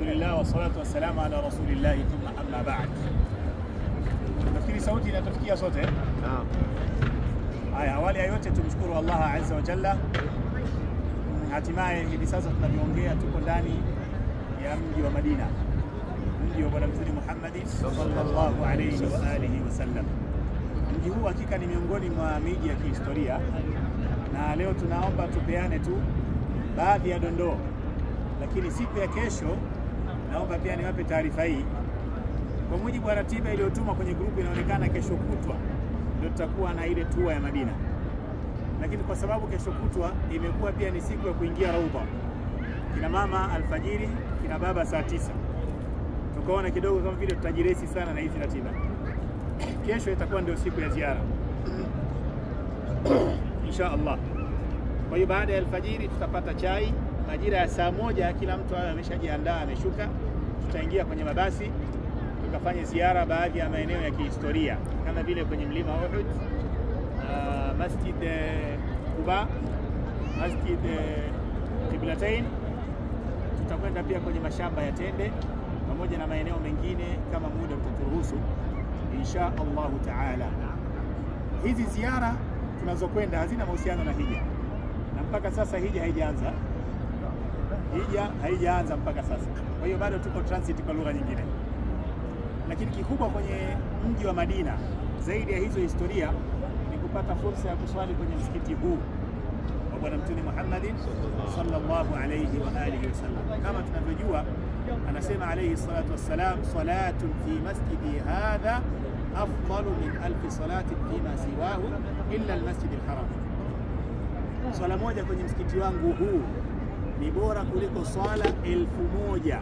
Alhamdulillah wassalatu wassalamu ala rasulillah thumma amma ba'd. Nafikiri sauti inatufikia sote. Naam. Haya, awali ya yote tumshukuru Allah azza wa jalla. Hatimaye hivi sasa tunavyoongea tuko ndani ya mji wa Madina, mji wa Bwana Mtume Muhammad sallallahu alayhi wa alihi wasallam. Mji huu hakika ni miongoni mwa miji ya kihistoria, na leo tunaomba tupeane tu baadhi ya dondoo, lakini siku ya kesho naomba pia niwape taarifa hii. Kwa mujibu wa ratiba iliyotumwa kwenye grupu, inaonekana kesho kutwa ndio tutakuwa na ile tour ya Madina, lakini kwa sababu kesho kutwa imekuwa pia ni siku ya kuingia raudha, kina mama alfajiri, kina baba saa 9, tukaona kidogo kama vile tutajiresi sana na hizi ratiba. Kesho itakuwa ndio siku ya ziara insha Allah. Kwa hiyo baada ya alfajiri tutapata chai majira ya saa 1, kila mtu awe ameshajiandaa ameshuka, tutaingia kwenye mabasi tukafanye ziara baadhi ya maeneo ya kihistoria kama vile kwenye mlima Uhud, Masjid Quba, Masjid Qiblatain. Tutakwenda pia kwenye mashamba ya tende pamoja na maeneo mengine kama muda utaturuhusu insha Allah taala. Hizi ziara tunazokwenda hazina mahusiano na hija, na mpaka sasa hija haijaanza. Hija haijaanza mpaka sasa, kwa hiyo bado tuko transit kwa lugha nyingine. Lakini kikubwa kwenye mji wa Madina zaidi ya hizo historia ni kupata fursa ya kuswali kwenye msikiti huu wa Bwana Mtume Muhammad sallallahu alayhi wa alihi wasallam. Kama tunavyojua, anasema alayhi salatu wassalam, salatun fi masjidi hadha afdalu min 1000 salatin fima siwahu illa almasjid alharam. Swala moja kwenye msikiti wangu huu ni bora kuliko swala 1000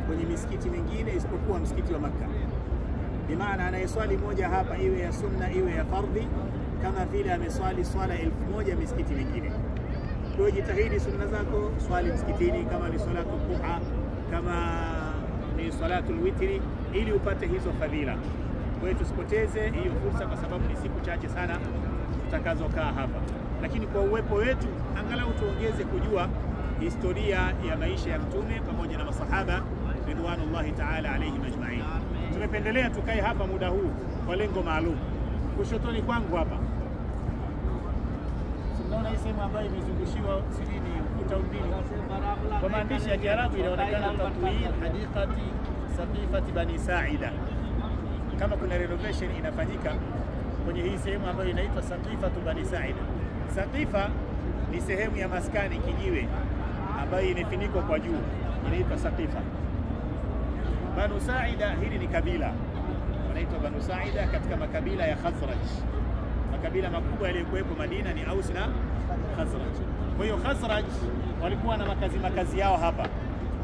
kwenye misikiti mingine isipokuwa msikiti wa Makkah. Bimaana anayeswali moja hapa, iwe ya sunna iwe ya fardhi, kama vile ameswali swala 1000 misikiti mingine. Kwa hiyo jitahidi sunna zako, swali msikitini, kama ni salatu duha, kama ni salatu witri, ili upate hizo fadhila. Kwa hiyo tusipoteze hiyo fursa, kwa sababu ni siku chache sana tutakazokaa hapa, lakini kwa uwepo wetu angalau tuongeze kujua historia ya maisha ya Mtume pamoja na masahaba ridwanullahi ta'ala alayhim ajma'in. Tumependelea tukae hapa muda huu kwa lengo maalum. Kushotoni kwangu hapa tunaona hii sehemu ambayo imezungushiwa sijui ni ukuta mbili, kwa maandishi ya Kiarabu inaonekana tatwir hadiqati saqifati Bani Saida. Kama kuna renovation inafanyika kwenye hii sehemu ambayo inaitwa Saqifatu Bani Saida. Saqifa ni sehemu ya maskani kijiwe ambayo imefunikwa kwa juu, inaitwa Saqifa. Banu Saida hili ni kabila, wanaitwa Banu Saida katika makabila ya Khazraj. Makabila makubwa yaliyokuwepo Madina ni Aus na Khazraj. Kwa hiyo Khazraj walikuwa na makazi yao hapa.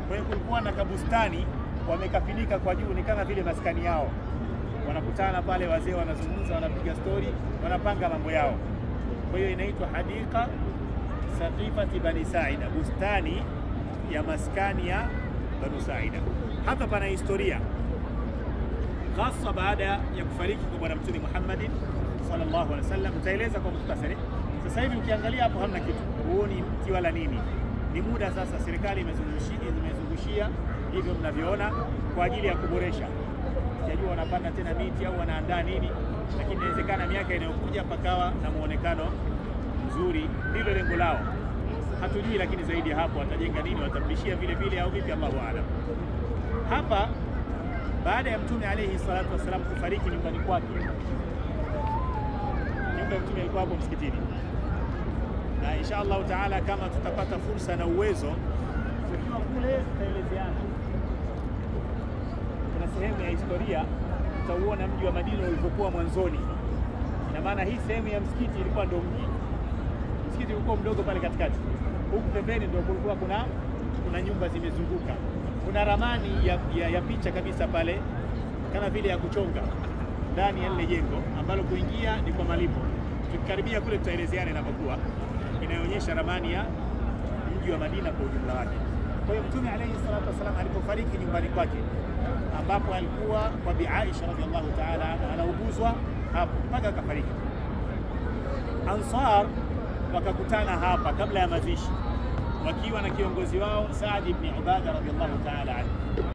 Kwa hiyo kulikuwa na kabustani wamekafinika kwa juu, ni kama vile maskani yao. Wanakutana pale, wazee wanazungumza, wanapiga story, wanapanga mambo yao. Kwa hiyo inaitwa Hadika Saqifati Bani Saida, bustani ya maskani ya Banu Saida. Hapa pana historia hasa baada ya kufariki kwa Bwana Mtume Muhammad sallallahu alaihi wasallam. Nitaeleza kwa mukhtasari. Sasa hivi ukiangalia hapo hamna kitu, huoni mti wala nini. Ni muda sasa serikali imezungushia hivyo mnavyoona kwa ajili ya kuboresha. Sijajua wanapanda tena miti au wanaandaa nini, lakini inawezekana miaka inayokuja pakawa na muonekano mzuri. Ndilo lengo lao, hatujui, lakini zaidi ya hapo watajenga nini, watabishia vile vile au vipi, Allahu aalam. Hapa baada ya Mtume alayhi salatu wasalam kufariki nyumbani kwake, nyumba ya Mtume ilikuwa hapo msikitini, na insha Allah taala kama tutapata fursa na uwezo tukiwa kule tutaelezeana. Kuna sehemu ya historia utauona mji wa Madina ulivyokuwa mwanzoni. Ina maana hii sehemu ya msikiti ilikuwa ndio mji. Msikiti ulikuwa mdogo pale katikati, huku pembeni ndio kulikuwa kuna nyumba zimezunguka. Kuna ramani ya picha kabisa pale kama vile ya kuchonga ndani ya lile jengo ambalo kuingia ni kwa malipo. Tukikaribia kule tutaelezeana inapokuwa, inaonyesha ramani ya mji wa Madina kwa ujumla wake. Kwa hiyo Mtume alayhi salatu wasalam alipofariki nyumbani kwake, ambapo alikuwa kwa Bi Aisha radhiallahu ta'ala anauguzwa hapo mpaka akafariki, Ansar wakakutana hapa kabla ya mazishi wakiwa na kiongozi wao Saad ibn Ubada radhiallahu ta'ala anhu.